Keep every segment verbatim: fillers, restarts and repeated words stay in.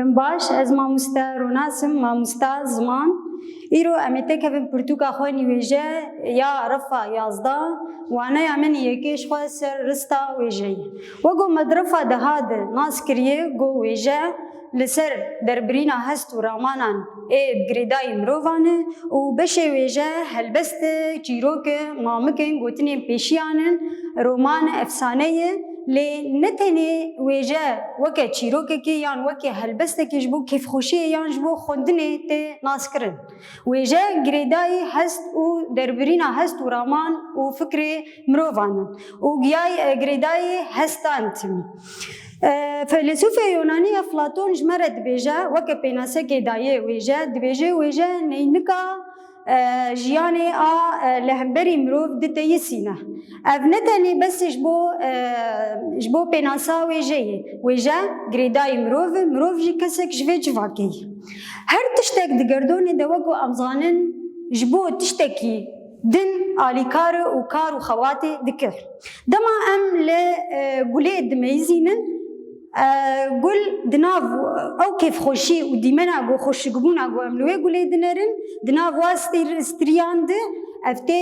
Baş, ez mamoste Ronas im, mamosta ziman. Îro em ê têkevin pirtûka xwe nî wêje ya refa yazdeh, waneya min yekê ji xwe ser rista wêjeyê. Wek ku me di refa deha de nas kiriye, ku wêje li ser derbirîna hest û ramanan ê bi girêdayî mirovan e û beşê wêje helbest e, çîrok e, mamik in, gotinên pêşiyan in, roman e, efsane ye. Lê ne tenê wêje weke çîrokekê yan weke helbestekê ji bo kêfxweşiyê yan ji bo xwendinê tê naskirin. Wêje girêdayî hest û derbirîna hest û raman û fikrê mirovan in û giyayî, e, girêdayî hestan timî. E, feylesûfê Yunanî Eflaton ji me re dibêje, weke pênasekê dayê wêje, dibêje wêje neynika, e, jiyanê a, e, li hemberî mirov diteyisîne. Ev ne tenê bes ji bo, e, ji bo pênasa wêjeyê. Wêje girêdayî mirov e, mirov jî kesek ji vê civakê ye. Her tiştek di gerdonê de wek ku em zanin ji bo tiştekî din alîkar e û kar û xewatê dike. Dema em li, e, gulê dimeyizînin, e, gul di nav ew kêfxweşî û dîmena ku xweşikbûna ku em li wê gulê dinerin, di nav wa stîr-, striyan de ev tê,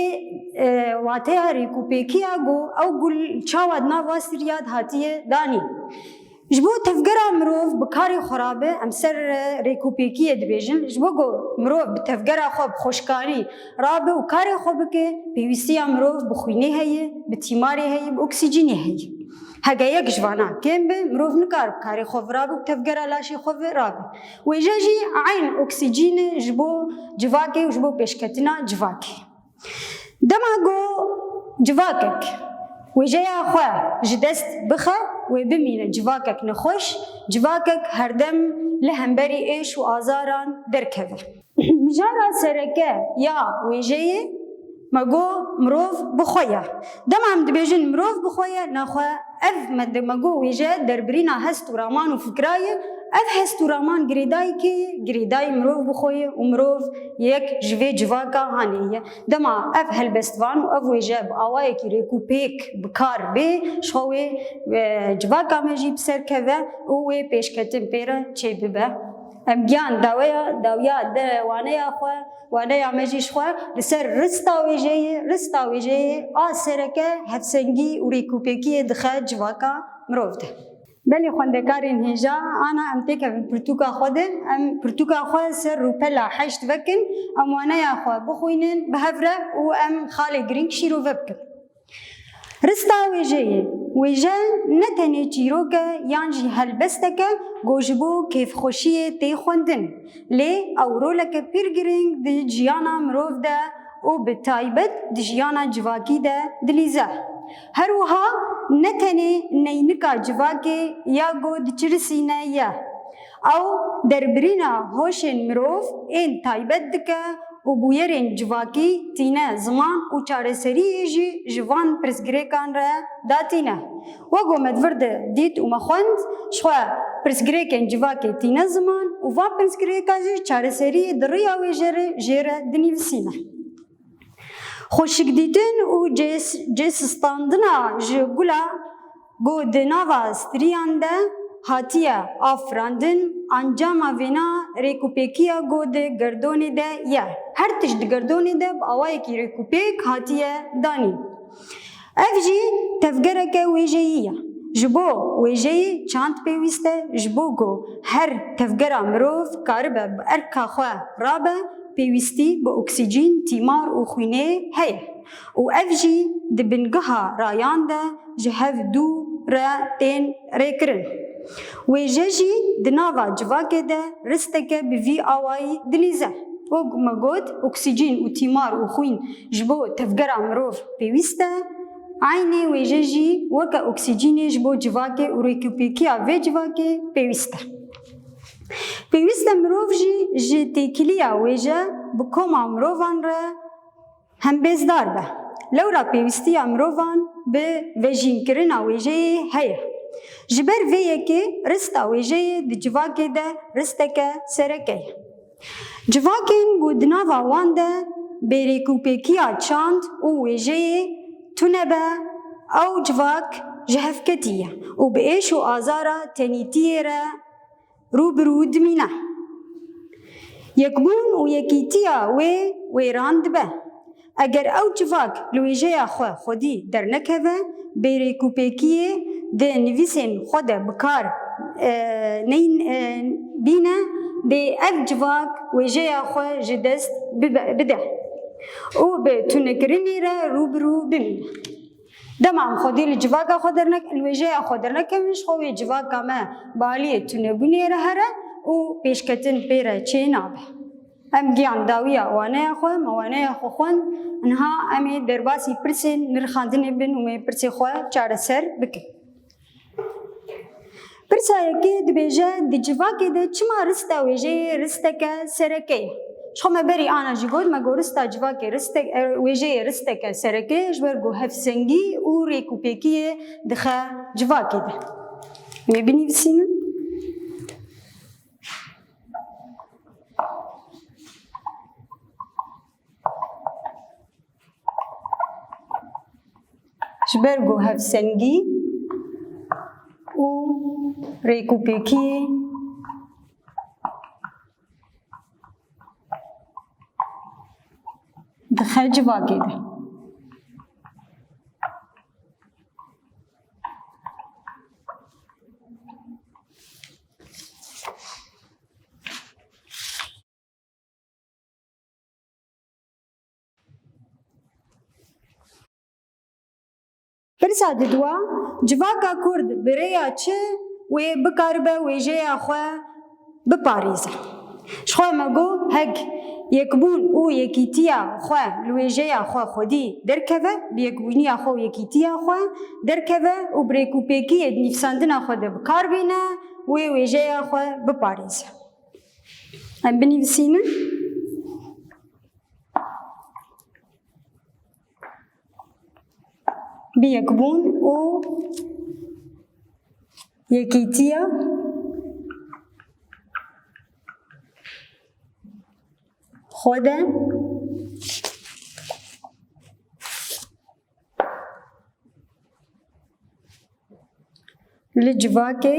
e, wateya rêkûpêkiya ku ew gul çawa di nav wa striya de hatiye danîn. Ji bo tevgera mirov bi karê xwe rabe, em ser, e, rêkûpêkiyê dibêjin. Ji bo ku mirov bi tevgera xwe bi xweşkanî rabe û karê xwe bike, pêwîstiya mirov bi xwînê heye, bi tîmarê heye, bi oksîjînê heye. Hege yek ji vana kêm be, mirov nikare bi karê xwe virabe û bi tevgera laşê xwe virabe. Wêje jî eyn oksîjîn e ji bo civakê û ji bo pêşketina civakê. Dema ku civakek wêjeya xwe ji dest bixe, wê bimîne civakek nexweş, civakek herdem li hemberî êş û azaran derkeve. Mijara sereke ya wêjeyê me got mirov bi xwe ye. Dema em dibêjin mirov bi xwe ye, nexwe ev me di me got wêje derbirîna hest û raman û fikra ye. Ev hest û raman girêdayî kê ye? Girêdayî mirov bi xwe ye û mirov yek ji vê civaka hanê ye. Dema ev helbestvan û ev wêje bi awayekî rêkûpêk bi kar bê, ji xwe wê, e, civaka me jî bi ser keve û wê pêşketin pê re çêbibe. Em giyan daweya, dawiya de waneya xwe, waneya me jî ji xwe li ser rista wêjeyê, rista wêjeyê a sereke hevsengî û rêkûpêkiyê dixe civaka mirov de. Belê xwendekarên hêja, ana em têkevin pirtûka xwe de, em pirtûka xwe ser rûpela heşt vekin, em waneya xwe bixwînin bi hev re û em xalê girîng şîrove bikin. Rista wêjeyê. Wêje ne tenê çîrok e yan jî helbestek e ku ji bo kêfxweşiyê tê xwendin, lê ew roleke pir girîng di jiyana mirov de û bi taybet di jiyana civakî de dilîze. Her wiha ne tenê neynika civakê ya ku diçirisîne ye. Ew derbirîna hoşên mirov ên taybet dike û bûyerên civakî tîne ziman û çareseriyê jî ji van pirsgirêkan re datîne. Wek ku me di vir de dît û me xwend, ji xwe pirsgirêkên civakê tîne ziman û van pirsgirêka jî çareseriyê di riya wêje re jê re dinivîsîne. Xweşikdîtin û cês-, cêsistandina ji gula ku di nava striyan de hatiye afirandin, encama vêna rêkûpêkiya ku di gerdonê de ye. Her tişt di gerdonê de bi awayekî rêkûpêk hatiye danîn. Ev jî tevgereke wêjeyî ye. Ji bo wêjeyê çand pêwîst e, ji bo ku her tevgera mirov karibe bi erka xwe rabe, pêwîstî bi oksîjîn, tîmar û xwînê heye û ev jî di bingeha rayan de ji hev dû re tên rêkirin. Wêje jî di nava civakê de risteke bi vî awayî dilîze. Wek me got, oksîjîn û tîmar û xwîn ji bo tevgera mirov pêwîst e. Eynê wêje jî weke oksîjînê ji bo civakê û rêkûpêkiya vê civakê pêwîst e. Pêwîst e mirov jî ji têkiliya wêje bi koma mirovan re hembêzdar be. Lewra pêwîstiya mirovan bi vejînkirina wêjeyê heye. Ji ber vê yekê rista wêjeyê di civakê de risteke sereke ye. Civakên ku di nava wan de bêrêkûpêkiya çand û wêjeyê tune be, ew civak ji hev ketî ye û bi êş û azara tenîtiyê re rû bi rû dimîne. Yekbûn û yekîtiya wê wêran dibe. Eger ew civak li wêjeya xwe xwedî dernekeve, bêrêkûpêkiyê di nivîsên xwe de bi kar, e, neyên, e, bîne, dê ev civak wêjeya xwe ji dest bibe, bide û bi tunekirinê re rû bi rû bimîne. Dema em xwedî li civaka xwe dernek-, li wêjeya xwe dernekevin, ji xwe wê civaka me bi aliyê tunebûnê re here û pêşketin pê re çênabe. Em gihan dawiya waneya xwe, me waneya xwe xwend, niha em ê derbasî pirsên nirxandinê bin û me pirsê xwe çareser bikin. Pirsa yekê dibêje, di civakê de çima rista wêjeyê risteke sereke ye? Ji xwe me berî ana jî got, me got rista civakê ristek-, e, wêjeyê risteke sereke ye, ji ber ku hevsengî û rêkûpêkiyê dixe civakê de. Em ê binivîsînin. Ji ber ku hevsengî û rêkûpêkiyê dixe civakê de. Pirsa didua, civaka Kurd bi rêya çi wê bikaribe wêjeya xwe biparêze? Ji xwe me got, hek yekbûn û yekîtiya xwe li wêjeya xwe xwedî derkeve, bi yekbûniya xwe û yekîtiya xwe derkeve û bi rêkûpêkiyê di nivîsandina xwe de bi kar bîne, wê wêjeya xwe biparêze. Em binivîsînin. Bi yekbûn û yekîtiya xwe de li civakê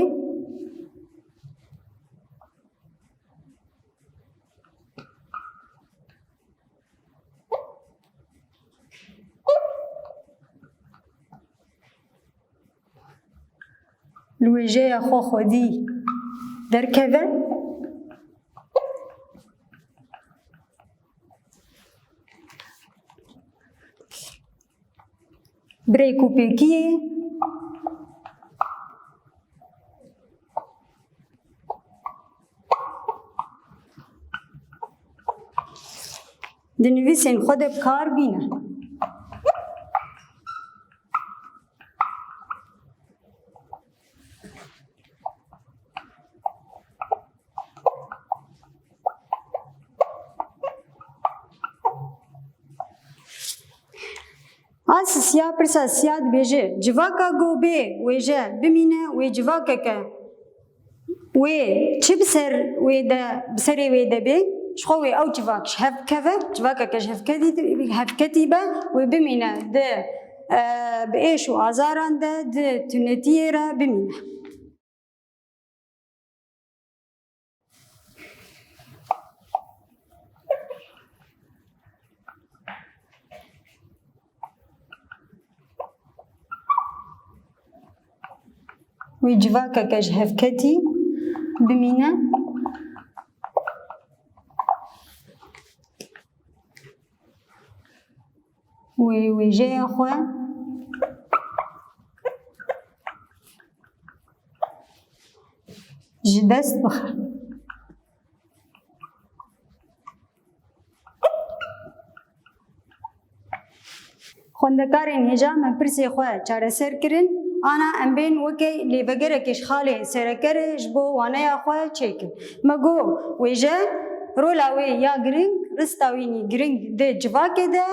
li wêjeya xwe xwedî derkeve. Bi rêkûpêkiyê di nivîsên xwe de bi kar bîne. A sisiya, pirsa siya dibêje, civaka ku bê wêje bimîne, wê civakeke wê çi bi ser wê de, bi serê wê de bê, ji xwe wê ew civak ji hev keve, civakeke ji hevketî, hevketî be, wê bimîne di, e, bi êş û azaran de, di tunetiyê re bimîne. Wê civakeke ji hevketî bimîne. Wê wêjeya xwe ji dest bixe. Xwendekarên hêja me pirsê xwe çareser kirin, ana em bên weke lêvegerekê ji xalê sereke re ji bo waneya xwe çêkin. Me got, wêje rola wê ya giring, rista wînî giring di civakê de,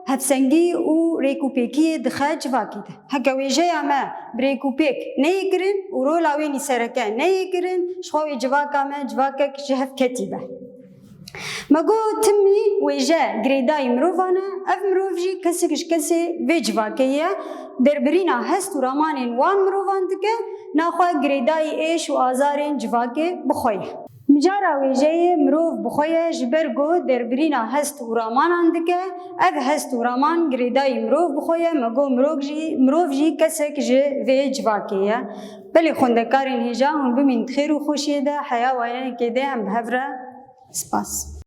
hevsengî û rêkûpêkiyê dixe civakê de. Heke wêjeya me bi rêkûpêk neyê kirin û rola wênî sereke neyê kirin, ji xwe wê civaka me civakek ji hev ketî be. Me got timî wêje girêdayî mirovan e, ev mirov jî kesek ji kesê vê civakê ye, derbirîna hest û ramanên wan mirovan dike, naxwe girêdayî êş û azarên civakê bi xwe ye. Mijara wêjeyê mirov bi xwe ye, ji ber ku derbirîna hest û ramanan dike, ev hest û raman girêdayî mirov bi xwe ye, me got mirov jî, mirov jî kesek ji vê civakê ye. Belê xwendekarên hêja, hûn bimîn di xêr û xweşiyê de, heya wayenekê dê em bi hev re. Spas.